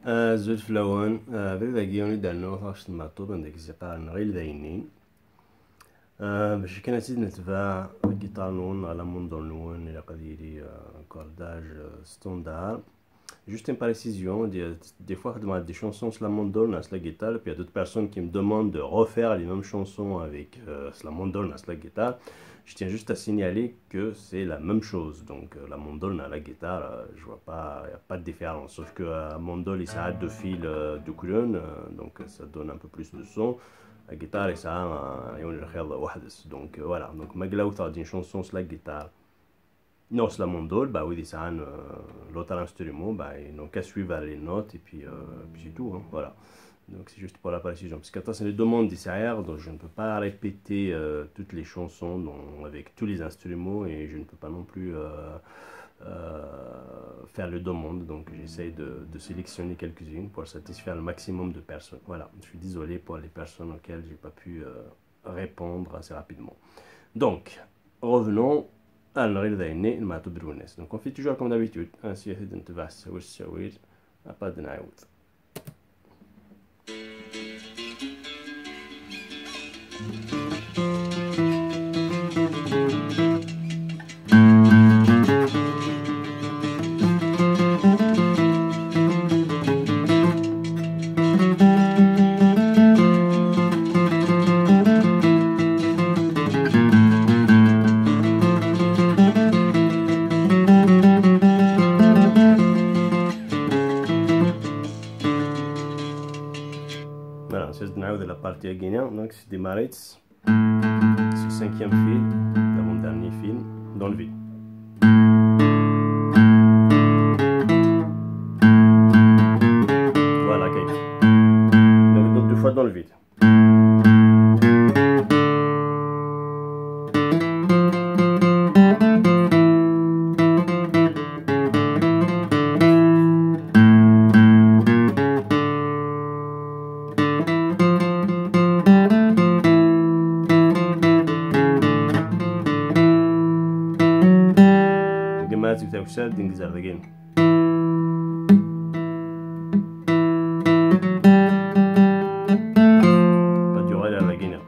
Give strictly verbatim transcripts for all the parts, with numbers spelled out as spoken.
Azul fell-awen. Ah, abrid-agi ur d-rennuɣ taɣect n Meɛṭub, anda i s-yeqqar nɣil d ayennin. Ah, bac kan ad tt-id-netbeɛ, agiṭar-nwen neɣ la mandole-nwen, ilaq ad yili, ah, cordage, ah, standard. Juste une précision, des, des fois, je demande des chansons sur la mandole, sur la guitare, et puis il y a d'autres personnes qui me demandent de refaire les mêmes chansons avec, euh, sur la mandole, sur la guitare. Je tiens juste à signaler que c'est la même chose. Donc, euh, la mandole, la guitare, euh, je vois pas, il n'y a pas de différence. Sauf que, euh, la mandole, ça a deux fils, euh, de colonne, euh, donc, euh, ça donne un peu plus de son. La guitare, ça a un, un, un, donc, euh, voilà. Donc, ma qlawt d'une chanson sur la guitare, non, sur la mandole, bah oui, ça a un, euh, l'autre instrument, bah, ils n'ont qu'à suivre les notes et puis, euh, puis c'est tout, hein, voilà. Donc c'est juste pour la précision. Parce qu'attends, c'est les demandes des C R, donc je ne peux pas répéter, euh, toutes les chansons dont, avec tous les instruments et je ne peux pas non plus, euh, euh, faire les demandes. Donc j'essaye de, de sélectionner quelques-unes pour satisfaire le maximum de personnes. Voilà, je suis désolé pour les personnes auxquelles j'ai pas pu, euh, répondre assez rapidement. Donc, revenons à nɣil d ayenni n Meɛṭub Lwennas. Donc, on fait toujours comme d'habitude. Ainsi, ad netbeɛ ssawil ssawil, après ad nɛawed. Voilà, c'est de la partie à Guinée, donc c'est des marites. C'est le cinquième fil, l'avant-dernier fil, dans le vide. Voilà, kif. Donc, donc deux fois dans le vide. Gma, tu t'as ça, dingue, ça, regarde. Pas du rêve, la guinée.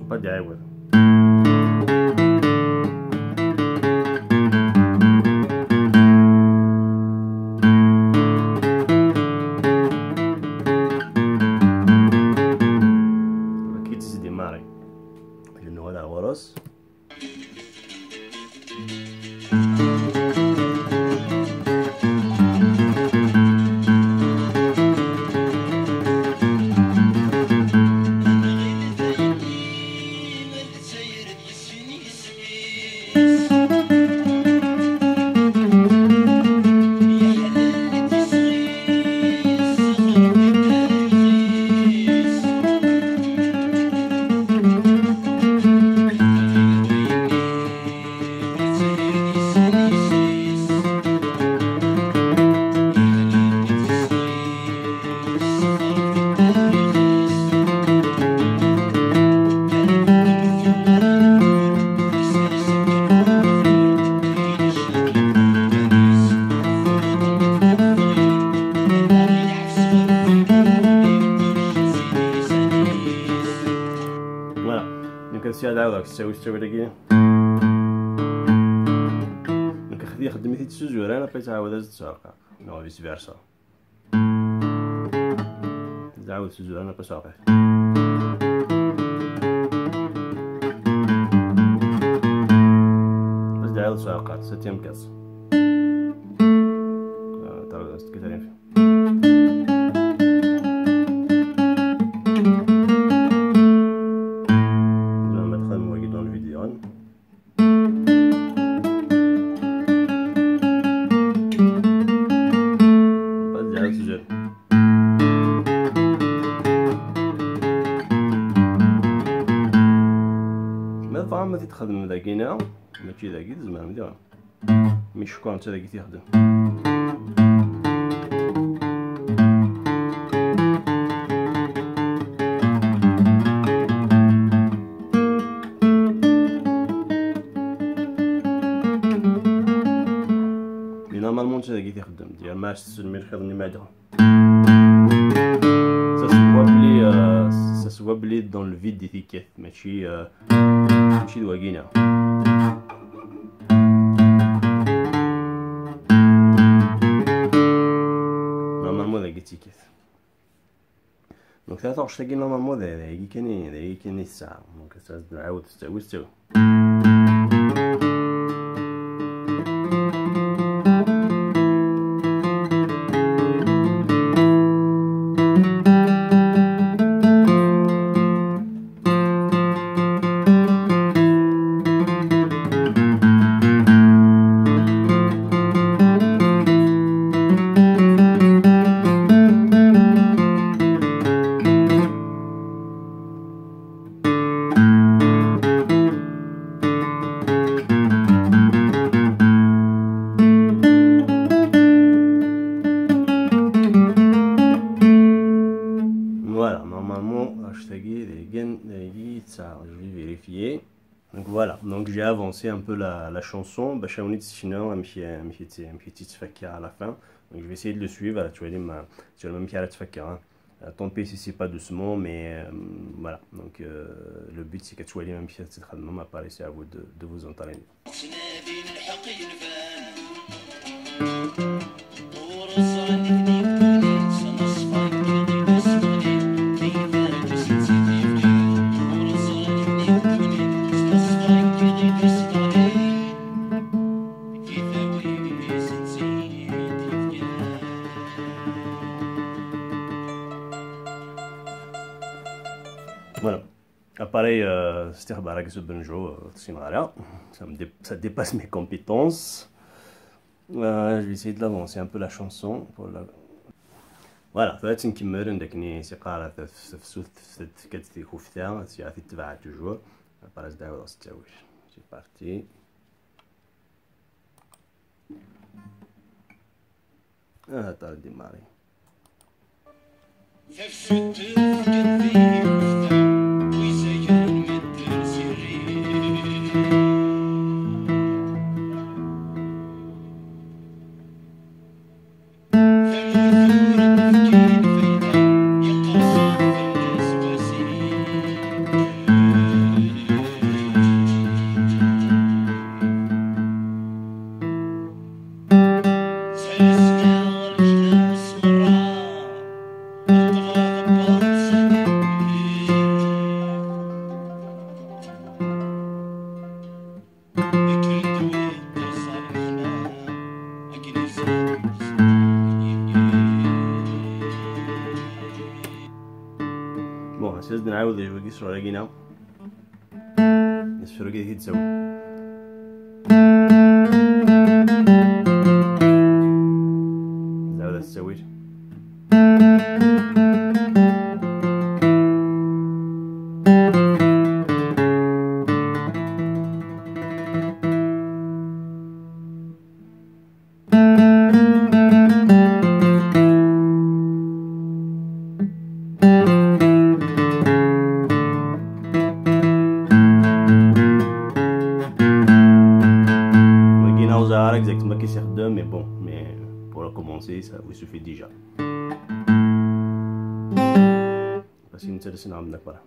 Pas de rêve. Qui décide de démarrer. Le Noël à Roros. Voilà. Donc, c'est à la, c'est, c'est, donc, خدي خدمتي تسوزوران، après تعاود تسرقها. Non, vice versa. تعاود تسوزوران، après صافي. بس تعاود تسرقها، septième case. آه، تعاود تكترين فيه. زعما دخل مواليد الفيديو. بعد زعما سجل. ما فهم ما تتخدم داكينا، ماشي داكي، زعما مزيان. Mais Cukkeɣ netta dagi t-ixdem. Mais normalement netta dagi t-ixdem. D'ailleurs ma as-tesselmi lxiḍ-nni ma d Ça se voit belli, euh, ça se voit belli dans le vide i tekkat, mačči, euh, mačči d wagina. Normalement dagi i tekkat. Donc ta taɣect-agi normalement d d ayagi kan i d ayagi kan i tesɛa. Donc ad nɛawed s ttawil s ttawil. Voilà, normalement, hashtag, les gains, les guitares, je vais vérifier. Donc voilà, donc j'ai avancé un peu la, la chanson, bac ad wen-d-sekneɣ amek, amek, amek i tt-, amek i tt-ttfakkeɣ à la fin. Donc je vais essayer de le suivre, ad twalim, ad twalim amek ara ttfakkeɣ, hein. Euh, tant pis si c'est pas doucement, mais, euh, voilà. Donc, euh, le but, c'est ad twalim amek i tt-txedmem, après, c'est à vous de, de vous entraîner. Voilà. Appareil, euh, c'est un barrage de banjo, euh, c'est malin. Ça me dé-, ça dépasse mes compétences. Euh, je vais essayer de l'avancer un peu la chanson. Pour la... Voilà, ça va être une kimmer, une technique, c'est pas la taf-, tafsut, c'est que tu coupes, c'est à faire toujours. Appareil, c'est parti. Ah, t'as démarré. Tafsut tefka-d tiyuft, wi izagren medden s irri. Tamurt ur d-tefki lfayda, yeqqers fell-as wasif. Bon, c'est de نعاود jouer sur la guitare. Asefru-agi i t-id-sawel. Zɛawed ad t-sawil. Wagi ur ẓriɣ ara exactement amek i s-ixeddem, mais bon, mais pour commencer, ça vous suffit déjà. Parce que netta d asen-nɛemmed akk ara.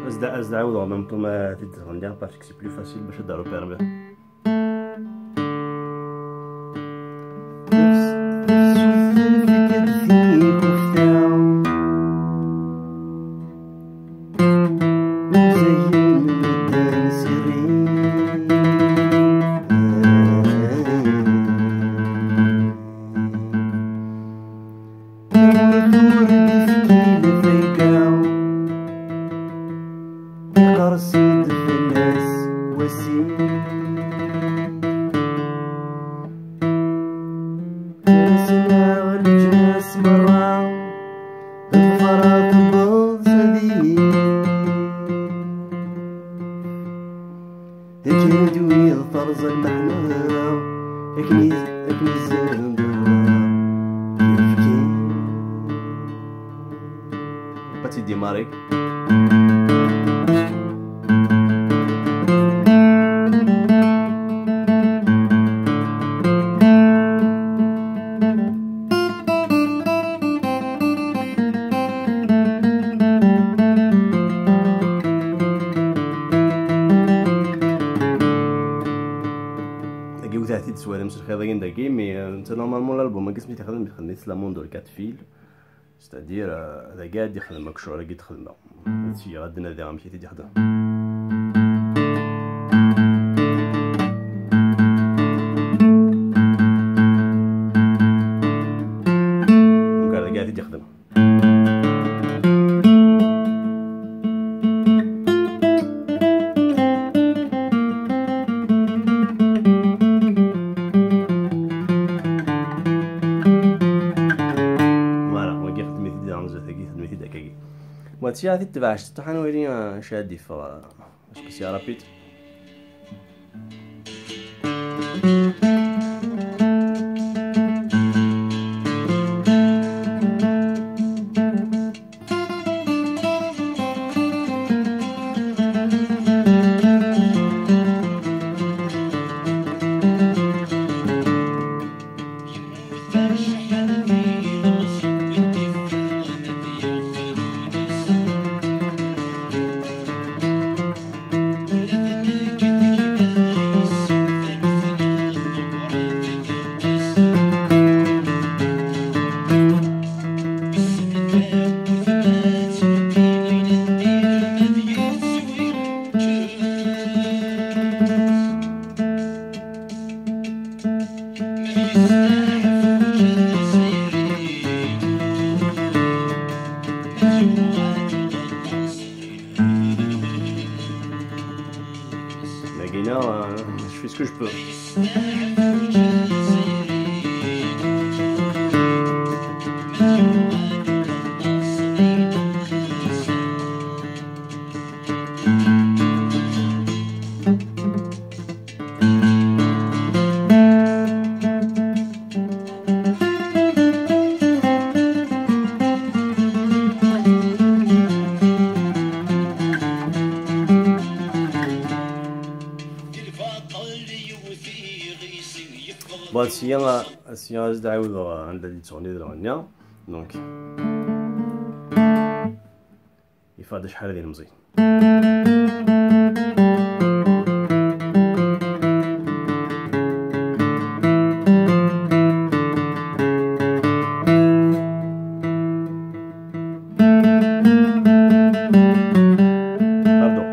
As-d-, as-d-ɛawdeɣ même temps ma t-id-tɣenniɣ parce que c'est plus facile bac ad d-aruɣ permis. Ddunit terẓa lmeḥna, akken i, akken i zzan d kifkif. Pas i Dimarik. Dagi wid ahat i d-teswalam s lxiḍ-agi n dagi, mais, euh, netta normalement l'album-agi asmi t-ixdem, ixdem-it s la main de quatre fils, c'est-à-dire, euh, dagi ad ixdem akk ccɣel-agi i d-xedmeɣ. Ad syiɣ ad d-nadiɣ amek i t-id-ixdem. Donc, ar dagi ad t-id-ixdem. Voilà, wagi xedmet-id daɣen zdat-agi, xedmet-id akkagi. Wa d tiyaḍ i tebɛact, ṭṭuḥ ad nwali, ah, acu ad d-iffeɣ, ah, acu k-s-ya rapid. Dagina, euh, je fais ce que je peux. Bon, sya, sya, ad ɛiwdeɣ anda d-yettɣenni d lɣenni. Donc, yeffeɣ-d acḥal d ilemẓi. Pardon.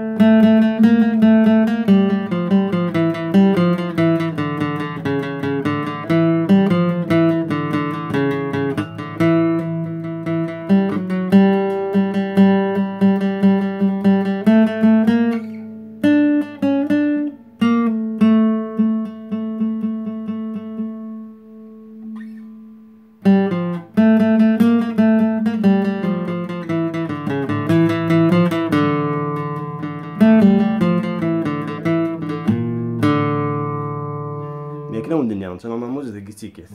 Mi akken awen-d-nniɣ, netta normalement zdat-i i d-yekkat.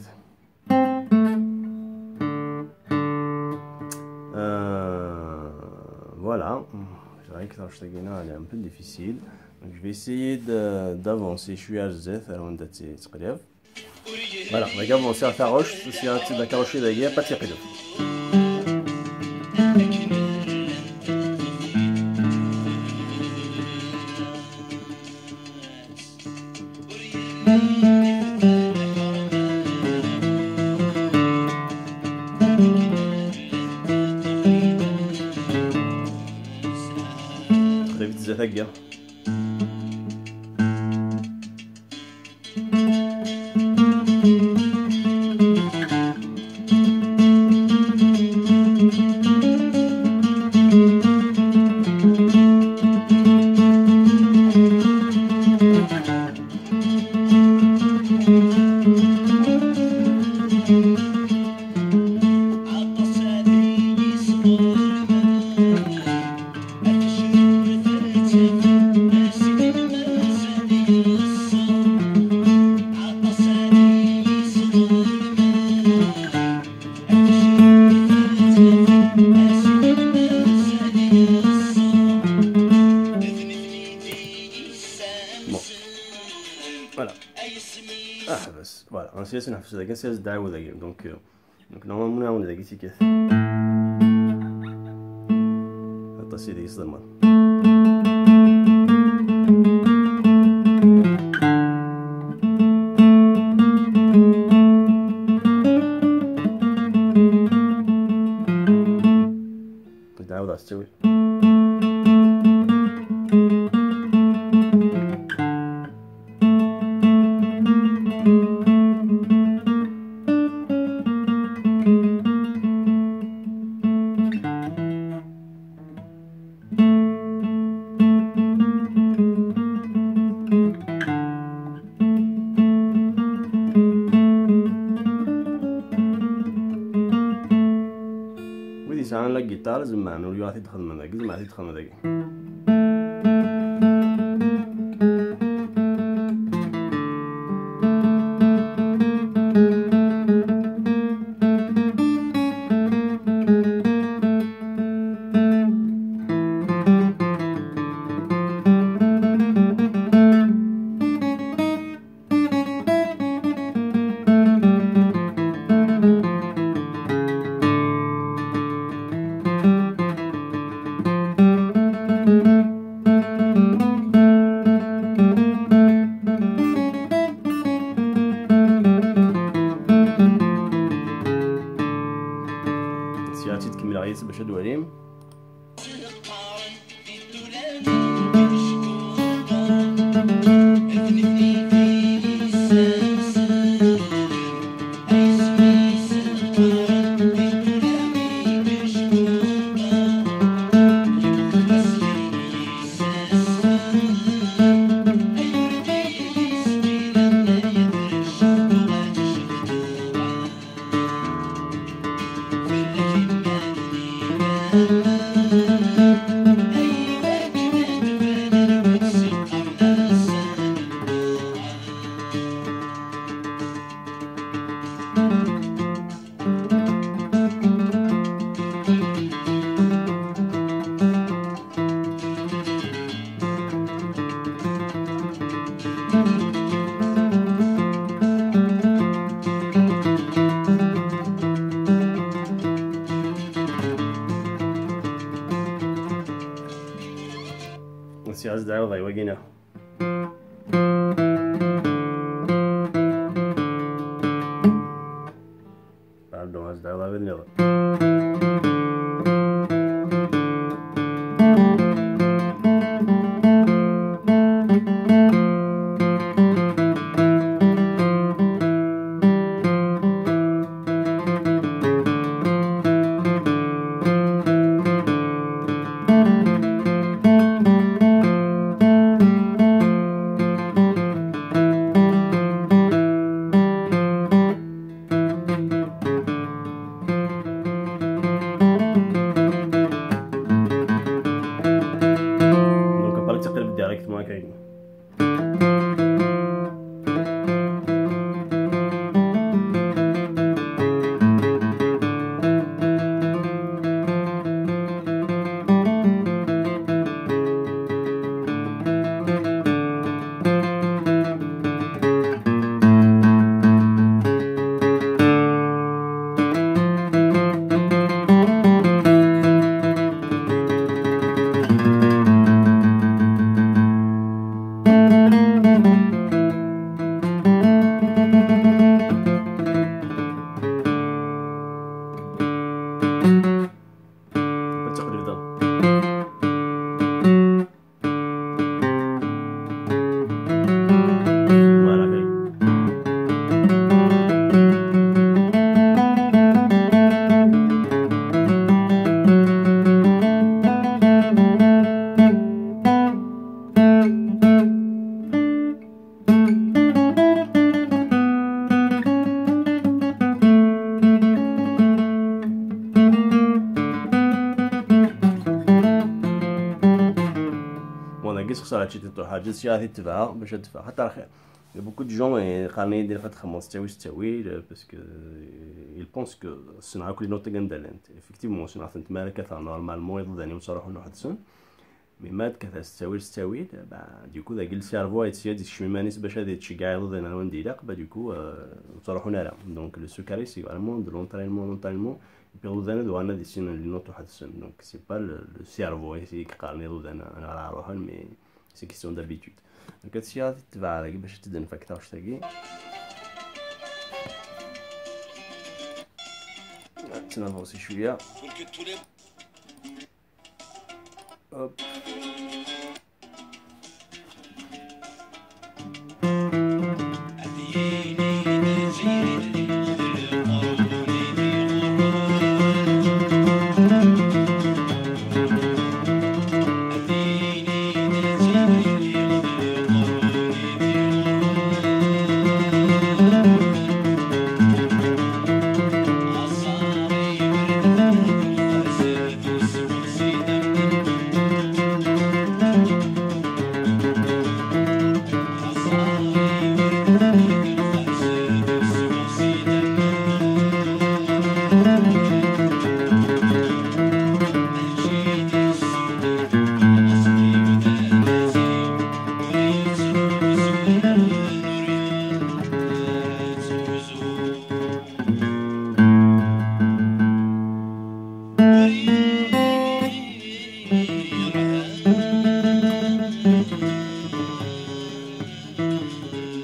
Euh, voilà. C'est vrai que ça, je sais que là, elle est un peu difficile. Donc, je vais essayer de, d'avancer. Je suis à Z, alors on doit se. Voilà, on va avancer à Faroche, c'est un petit Faroche d'ailleurs, pas de péril. Très vite, c'est ça. Ah, bas, voilà, ansi as-nḥefs dagi, ansi as-d-ɛiwed dagi. Donc, euh, donc, normalement, nɛawen dagi tikat. Aṭas i deg-s ḍelmeḍ. Ad d-ɛawdeɣ s ttawil. Wid yesɛan la guitare, zemren ur yuɣ ad t-id-xedmen dagi, zemren ad t-id-xedmen dagi. Sya ad tt-id-kemmleɣ yid-s bac ad twalim. Let's see, how's that like? What you know? Pardon, how's that like? Donc, après, tu peux le directement avec. Bon, dagi sexṣareɣ ciṭ i ṭṭuḥ, ǧǧet sya ad t-tebɛeɣ bac ad teffeɣ. Xaṭer il y a beaucoup de gens, eh, qqaren-iyi-d ilaq ad txedmeḍ s ttawil s ttawil, eh, parce que, eh, ils pensent que ssneɣ akk les notes anda llant. Effectivement, ssneɣ-tent mi ara kkateɣ normalement, iḍudan-iw ttruḥun weḥd-sen. Mais ma tekkat-as s ttawil s ttawil, bah, du coup, dagi le cerveau yettya ad yekcem iman-is bac ad yettceggiɛ iḍudan ar wanda ilaq, bah, du coup, euh, ur ttruḥun ara. Donc, le sucré, c'est vraiment de l'entraînement, l'entraînement. Et puis, iḍudan ad uɣalen ad issinen les notes weḥd-sen. Donc, c'est pas le, le cerveau i yeqqaren iḍudan ara ruḥen, mais c'est question d'habitude. Donc, ad ssiɣ ad tebɛeḍ dagi bac ad tt-id-nfak taɣect-agi. Ad tt-navansé cwiya. Hop.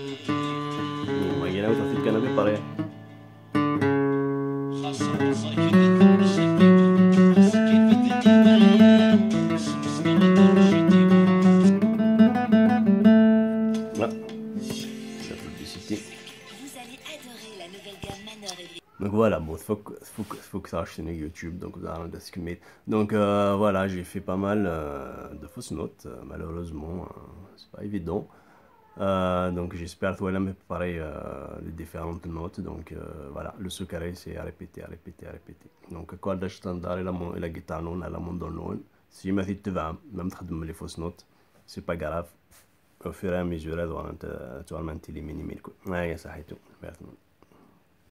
Bon, ma yella ur tafit kan ad iqerri. Voilà. La publicité. Vous allez adorer la nouvelle gamme Manor et Donc voilà, bon, tfuk, tfuk, tfuk taɣect-nni deg YouTube, donc ẓer anda tkemmil. Donc euh, voilà, j'ai fait pas mal euh, de fausses notes, euh, malheureusement, euh, c'est pas évident. Euh, donc j'espère que voilà, mais pareil, euh, les différentes notes. Donc euh, voilà, le secret c'est à répéter, à répéter, à répéter. Donc quoi, le standard et la, mon- et la guitare non, la mon don non. Si ma tu te vas, même très de les fausses notes, c'est pas grave. Au fur et à mesure, tu vas t'éliminer. Ouais, ça a été. Merci.